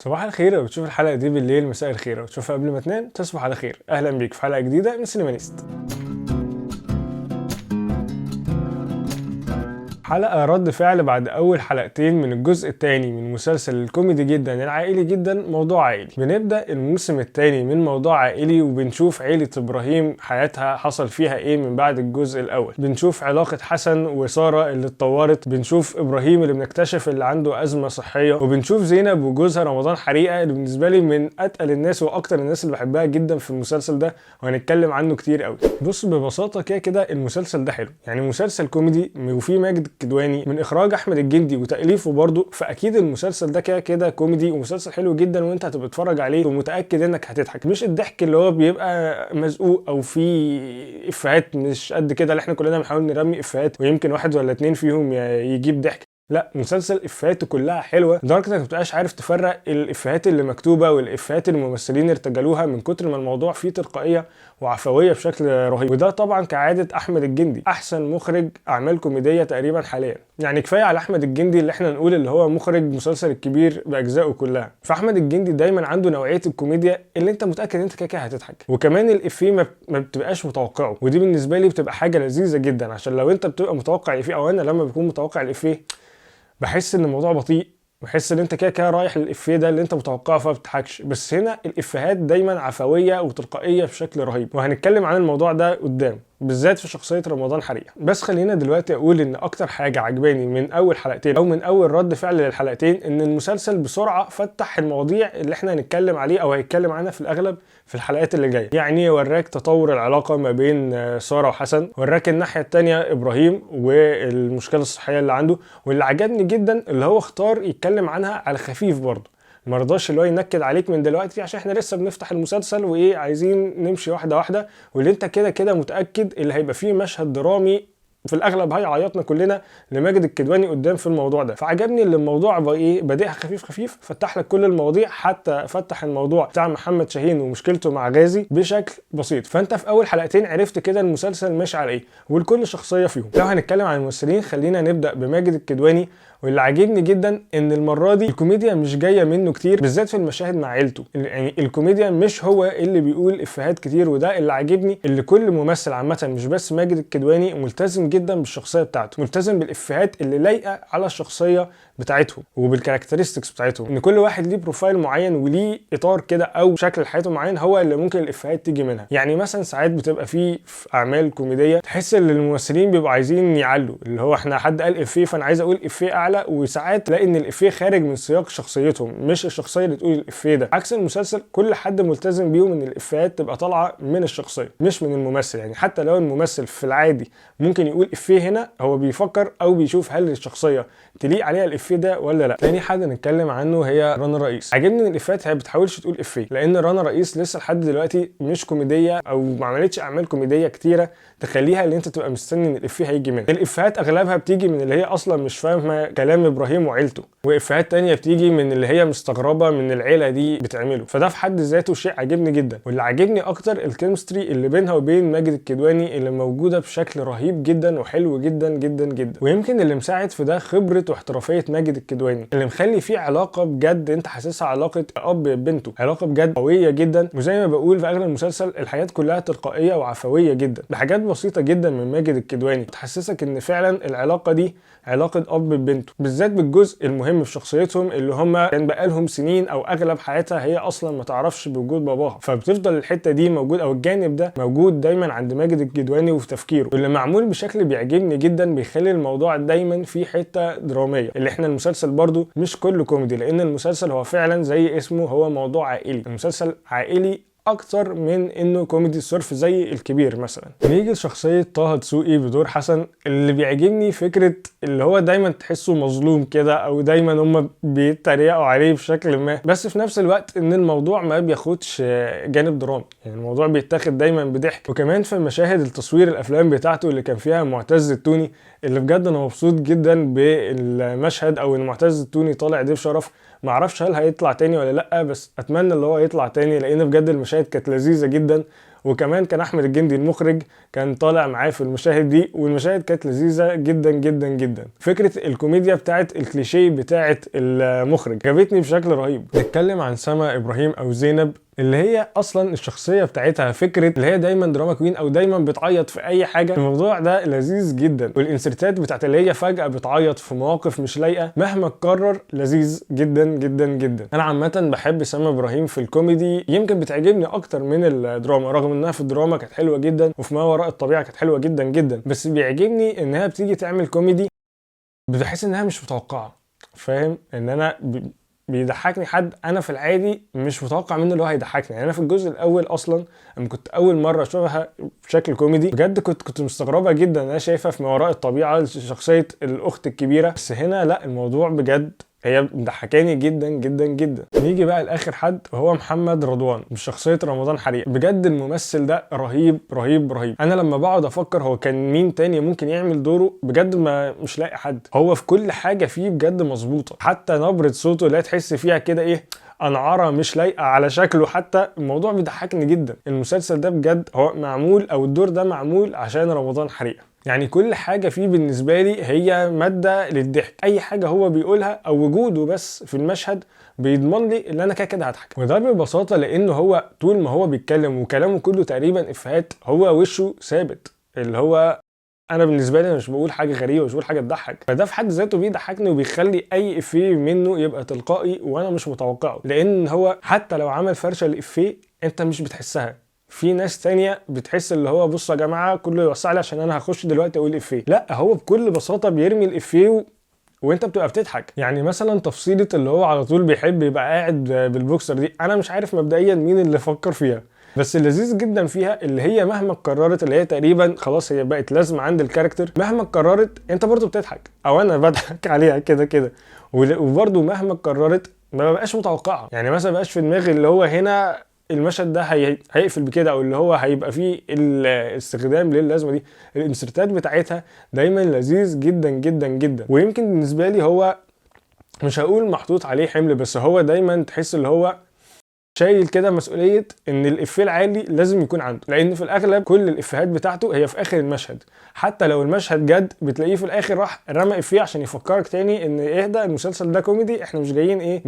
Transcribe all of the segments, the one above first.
صباح الخير لو بتشوف الحلقة دي بالليل، مساء الخير لو بتشوفها قبل ما تنام، تصبح على خير. اهلا بيك في حلقة جديدة من سينمانيست. حلقة رد فعل بعد أول حلقتين من الجزء الثاني من مسلسل الكوميدي جدا العائلي جدا موضوع عائلي. بنبدأ الموسم الثاني من موضوع عائلي وبنشوف عيلة إبراهيم حياتها حصل فيها إيه من بعد الجزء الأول. بنشوف علاقة حسن وسارة اللي اتطورت، بنشوف إبراهيم اللي بنكتشف اللي عنده أزمة صحية، وبنشوف زينب وجوزها رمضان حريقة اللي بالنسبة لي من أتقل الناس وأكتر الناس اللي بحبها جدا في المسلسل ده، وهنتكلم عنه كتير قوي. بص ببساطة كده كده المسلسل ده حلو، يعني مسلسل كوميدي وفيه ماجد الكدواني من اخراج احمد الجندي وتاليفه برضه، فاكيد المسلسل ده كده كده كوميدي ومسلسل حلو جدا، وانت هتبقى تتفرج عليه ومتاكد انك هتضحك. مش الضحك اللي هو بيبقى مزقوق او فيه افيهات مش قد كده اللي احنا كلنا بنحاول نرمي افيهات ويمكن واحد ولا اتنين فيهم يجيب ضحك. لا، مسلسل افيهاته كلها حلوة لدرجة انك مبتبقاش عارف تفرق الافيهات اللي مكتوبة والافيهات اللي الممثلين ارتجلوها من كتر ما الموضوع فيه تلقائية وعفويه بشكل رهيب. وده طبعا كعادة احمد الجندي، احسن مخرج اعمال كوميدية تقريبا حاليا. يعني كفاية على احمد الجندي اللي احنا نقول اللي هو مخرج مسلسل الكبير باجزائه كلها. فاحمد الجندي دايما عنده نوعية الكوميديا اللي انت متاكد انت كده كده هتضحك، وكمان الافيه ما بتبقاش متوقعه، ودي بالنسبة لي بتبقى حاجة لذيذة جدا، عشان لو انت بتبقى متوقع الافيه او انا لما بكون متوقع الافيه بحس ان الموضوع بطيء، بحس ان انت كده كده رايح للافيه ده اللي انت متوقعه فما بتضحكش. بس هنا الافيهات دايما عفوية وتلقائيه بشكل رهيب، وهنتكلم عن الموضوع ده قدام بالذات في شخصية رمضان حريقة. بس خلينا دلوقتي اقول ان اكتر حاجة عجباني من اول حلقتين او من اول رد فعل للحلقتين ان المسلسل بسرعة فتح المواضيع اللي احنا هنتكلم عليه او هيتكلم عنها في الاغلب في الحلقات اللي جاية. يعني وراك تطور العلاقة ما بين ساره وحسن، وراك الناحية الثانية ابراهيم والمشكلة الصحية اللي عنده، واللي عجبني جدا اللي هو اختار يتكلم عنها على خفيف برضه، ما رضاش اللي هو ينكد عليك من دلوقتي عشان احنا لسه بنفتح المسلسل وايه عايزين نمشي واحدة واحدة، واللي انت كده كده متاكد اللي هيبقى فيه مشهد درامي في الاغلب هيعيطنا كلنا لماجد الكدواني قدام في الموضوع ده. فعجبني اللي الموضوع بقى ايه بادئها خفيف خفيف، فتح لك كل المواضيع، حتى فتح الموضوع بتاع محمد شاهين ومشكلته مع غازي بشكل بسيط. فانت في اول حلقتين عرفت كده المسلسل ماشي على ايه والكل شخصية فيهم. لو هنتكلم عن الممثلين خلينا نبدا بماجد الكدواني، واللي عاجبني جدا ان المرة دي الكوميديا مش جاية منه كتير بالذات في المشاهد مع عيلته، يعني الكوميديا مش هو اللي بيقول افيهات كتير، وده اللي عاجبني اللي كل ممثل عامة مش بس ماجد الكدواني ملتزم جدا بالشخصية بتاعته، ملتزم بالافيهات اللي لايقة على الشخصية بتاعتهم وبال characteristics بتاعتهم، ان كل واحد ليه profile معين وليه اطار كده او شكل حياته معين هو اللي ممكن الافيهات تيجي منها. يعني مثلا ساعات بتبقى في اعمال كوميدية تحس ان الممثلين بيبقوا عايزين يعلوا، اللي هو احنا حد قال افيه فانا عايز اقول افيه اعلى، وساعات تلاقي ان الافيه خارج من سياق شخصيتهم مش الشخصية اللي تقول الافيه ده. عكس المسلسل كل حد ملتزم بيهم ان الافيهات تبقى طالعه من الشخصية مش من الممثل. يعني حتى لو الممثل في العادي ممكن يقول افيه هنا هو بيفكر او بيشوف هل الشخصية تليق عليها الافيه ده ولا لا. تاني حد نتكلم عنه هي رنا رئيس. عجبني ان الافيهات هي بتحاولش تقول افيه، لان رنا رئيس لسه لحد دلوقتي مش كوميدية او ما عملتش اعمال كوميدية كتيرة تخليها اللي انت تبقى مستني ان الافيه هيجي منها. الافيهات اغلبها بتيجي من اللي هي اصلا مش فاهمه كلام ابراهيم وعيلته، وافيهات تانية بتيجي من اللي هي مستغربه من العيلة دي بتعمله، فده في حد ذاته شيء عاجبني جدا. واللي عاجبني اكتر ال chemistry اللي بينها وبين ماجد الكدواني اللي موجودة بشكل رهيب جدا وحلو جدا جدا جدا، ويمكن اللي مساعد في ده خبره واحترافيه ماجد الكدواني اللي مخلي فيه علاقة بجد انت حاسسها علاقة اب ببنته، علاقة بجد قوية جدا. وزي ما بقول في اغلب المسلسل الحاجات كلها تلقائية وعفويه جدا، بحاجات بسيطة جدا من ماجد الكدواني تحسسك ان فعلا العلاقة دي علاقة اب ببنته، بالذات بالجزء المهم في شخصيتهم اللي هم كان بقالهم سنين او اغلب حياتها هي اصلا ما تعرفش بوجود باباها، فبتفضل الحتة دي موجود او الجانب ده موجود دايما عند ماجد الكدواني وفي تفكيره، واللي معمول بشكل بيعجبني جدا بيخلي الموضوع دايما في حتة درامية. اللي احنا المسلسل برضو مش كله كوميدي، لان المسلسل هو فعلا زي اسمه هو موضوع عائلي، المسلسل عائلي اكتر من انه كوميدي صرف زي الكبير مثلا. نيجي لشخصية طه دسوقي بدور حسن، اللي بيعجبني فكرة اللي هو دايما تحسه مظلوم كده او دايما هم بيتريقوا عليه بشكل ما، بس في نفس الوقت ان الموضوع ما بياخدش جانب درامي، يعني الموضوع بيتاخد دايما بضحك. وكمان في مشاهد التصوير الافلام بتاعته اللي كان فيها معتز التوني، اللي بجد انا مبسوط جدا بالمشهد او ان معتز التوني طالع ضيف شرف، معرفش هل هيطلع تاني ولا لا، بس اتمنى اللي هو يطلع تاني لان بجد المشاهد كانت لذيذة جدا. وكمان كان احمد الجندي المخرج كان طالع معاه في المشاهد دي، والمشاهد كانت لذيذة جدا جدا جدا. فكرة الكوميديا بتاعت الكليشيه بتاعت المخرج عجبتني بشكل رهيب. نتكلم عن سما ابراهيم او زينب، اللي هي اصلا الشخصية بتاعتها فكرة اللي هي دايما drama queen او دايما بتعيط في اي حاجة. الموضوع ده لذيذ جدا، وال insertات بتاعت اللي هي فجاة بتعيط في مواقف مش لايقة مهما اتكرر لذيذ جدا جدا جدا. انا عامة بحب سما ابراهيم في الكوميدي، يمكن بتعجبني اكتر من الدراما، رغم انها في الدراما كانت حلوة جدا وفي ما وراء الطبيعة كانت حلوة جدا جدا، بس بيعجبني انها بتيجي تعمل كوميدي بحس انها مش متوقعه، فاهم؟ ان انا بيضحكني حد انا في العادي مش متوقع منه اللي هو هيضحكني. يعني انا في الجزء الاول اصلا لما كنت اول مرة اشوفها بشكل كوميدي بجد كنت مستغربه جدا. انا شايفها في ما وراء الطبيعة شخصية الاخت الكبيره، بس هنا لا، الموضوع بجد هي مضحكاني جدا جدا جدا. نيجي بقى لاخر حد وهو محمد رضوان بشخصية رمضان حريق. بجد الممثل ده رهيب رهيب رهيب. انا لما بقعد افكر هو كان مين تاني ممكن يعمل دوره، بجد ما مش لاقي حد. هو في كل حاجة فيه بجد مظبوطه، حتى نبره صوته لا تحس فيها كده ايه انعره مش لايقة على شكله، حتى الموضوع بيضحكني جدا. المسلسل ده بجد هو معمول، او الدور ده معمول عشان رمضان حريقة. يعني كل حاجة فيه بالنسبة لي هي مادة للضحك، أي حاجة هو بيقولها أو وجوده بس في المشهد بيضمن لي إن أنا كده كده هضحك. وده ببساطة لأنه هو طول ما هو بيتكلم وكلامه كله تقريبا إفيهات، هو وشه ثابت، اللي هو انا بالنسبة لي مش بقول حاجة غريبة، مش بقول حاجة تضحك، فده في حد ذاته بيضحكني وبيخلي اي افيه منه يبقى تلقائي وانا مش متوقعه، لان هو حتى لو عمل فرشه لافيه انت مش بتحسها. في ناس تانية بتحس اللي هو بصوا يا جماعة كله يوسع لي عشان انا هخش دلوقتي اقول افيه، لا هو بكل بساطة بيرمي الافيه وانت بتبقى بتضحك. يعني مثلا تفصيلة اللي هو على طول بيحب يبقى قاعد بالبوكسر دي، انا مش عارف مبدئيا مين اللي فكر فيها، بس اللذيذ جدا فيها اللي هي مهما اتكررت، اللي هي تقريبا خلاص هي بقت لازمه عند ال character، مهما اتكررت انت برضو بتضحك او انا بضحك عليها كده كده. وبرضو مهما اتكررت ما ببقاش متوقعه. يعني مثلا بقاش في دماغي اللي هو هنا المشهد ده هيقفل بكده، او اللي هو هيبقى فيه الاستخدام للازمة دي. ال insertات بتاعتها دايما لذيذ جدا جدا جدا. ويمكن بالنسبة لي هو مش هقول محطوط عليه حمل، بس هو دايما تحس اللي هو شايل كده مسؤولية ان الافيه العالي لازم يكون عنده، لان في الاغلب كل الافيهات بتاعته هي في اخر المشهد. حتى لو المشهد جد بتلاقيه في الاخر راح رمى افيه عشان يفكرك تاني ان اهدى، المسلسل ده كوميدي، احنا مش جايين ايه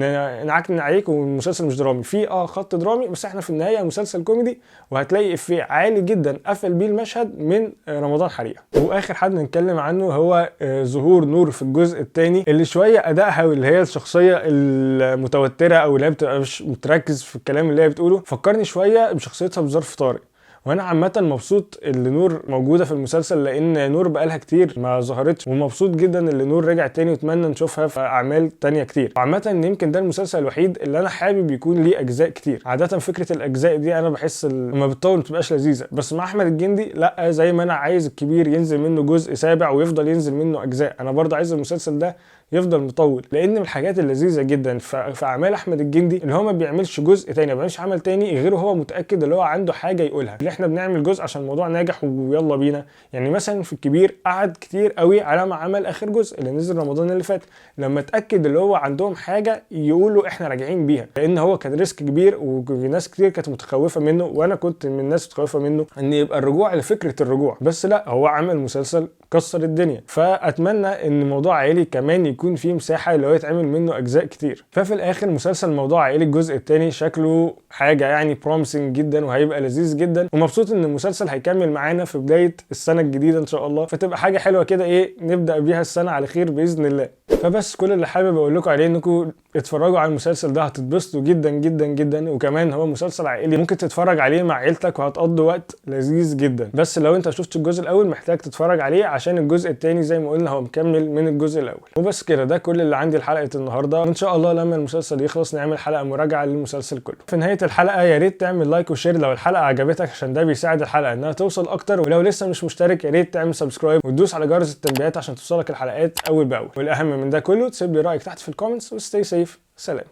نعكنن عليك، والمسلسل مش درامي، في خط درامي بس احنا في النهاية مسلسل كوميدي. وهتلاقي افيه عالي جدا قفل بيه المشهد من رمضان حريقة. واخر حد نتكلم عنه هو زهور نور في الجزء الثاني، اللي شوية ادائها واللي هي الشخصية المتوتره او اللي هي بتبقى مش متركز في الكلام اللي هي بتقوله، فكرني شوية بشخصيتها بظرف طارق. وانا عامة مبسوط اللي نور موجودة في المسلسل، لان نور بقالها كتير ما ظهرتش، ومبسوط جدا اللي نور رجع تاني، واتمنى نشوفها في اعمال تانية كتير. وعامة يمكن ده المسلسل الوحيد اللي انا حابب يكون ليه اجزاء كتير. عادة فكرة الاجزاء دي انا بحس لما بتطول ما بتبقاش لذيذة، بس مع احمد الجندي لا، زي ما انا عايز الكبير ينزل منه جزء سابع ويفضل ينزل منه اجزاء، انا برضه عايز المسلسل ده يفضل مطول. لان من الحاجات اللذيذة جدا في اعمال احمد الجندي ان هو ما بيعملش جزء تاني، ما بيعملش عمل تاني غير هو متاكد اللي هو عنده حاجة يقولها، اللي احنا بنعمل جزء عشان الموضوع ناجح ويلا بينا. يعني مثلا في الكبير قعد كتير قوي على ما عمل اخر جزء اللي نزل رمضان اللي فات، لما اتاكد اللي هو عندهم حاجة يقولوا احنا راجعين بيها، لان هو كان risk كبير وناس كتير كانت متخوفه منه، وانا كنت من الناس متخوفه منه ان يبقى الرجوع لفكرة الرجوع، بس لا هو عمل مسلسل كسر الدنيا. فاتمنى ان موضوع عائلي كمان يكون فيه مساحة اللي هو يتعمل منه اجزاء كتير. ففي الاخر مسلسل موضوع عائلي الجزء الثاني شكله حاجة يعني promising جدا وهيبقى لذيذ جدا، ومبسوط ان المسلسل هيكمل معانا في بداية السنة الجديدة ان شاء الله، فتبقى حاجة حلوة كده ايه نبدا بيها السنة على خير باذن الله. فبس كل اللي حابب اقول لكم عليه انكم اتفرجوا على المسلسل ده، هتتبسطوا جدا جدا جدا، وكمان هو مسلسل عائلي ممكن تتفرج عليه مع عيلتك وهتقضوا وقت لذيذ جدا. بس لو انت شفت الجزء الاول محتاج تتفرج عليه عشان الجزء الثاني زي ما قلنا هو مكمل من الجزء الاول. وبس كده، ده كل اللي عندي لحلقة النهارده، وان شاء الله لما المسلسل يخلص نعمل حلقة مراجعه للمسلسل كله. في نهاية الحلقة يا ريت تعمل like و share لو الحلقة عجبتك عشان ده بيساعد الحلقة انها توصل اكتر، ولو لسه مش مشترك يا ريت تعمل subscribe وتدوس على جرس التنبيهات عشان توصلك الحلقات اول باول. والاهم من ده كله تسيب لي رايك تحت في ال comments، و stay safe. سلام.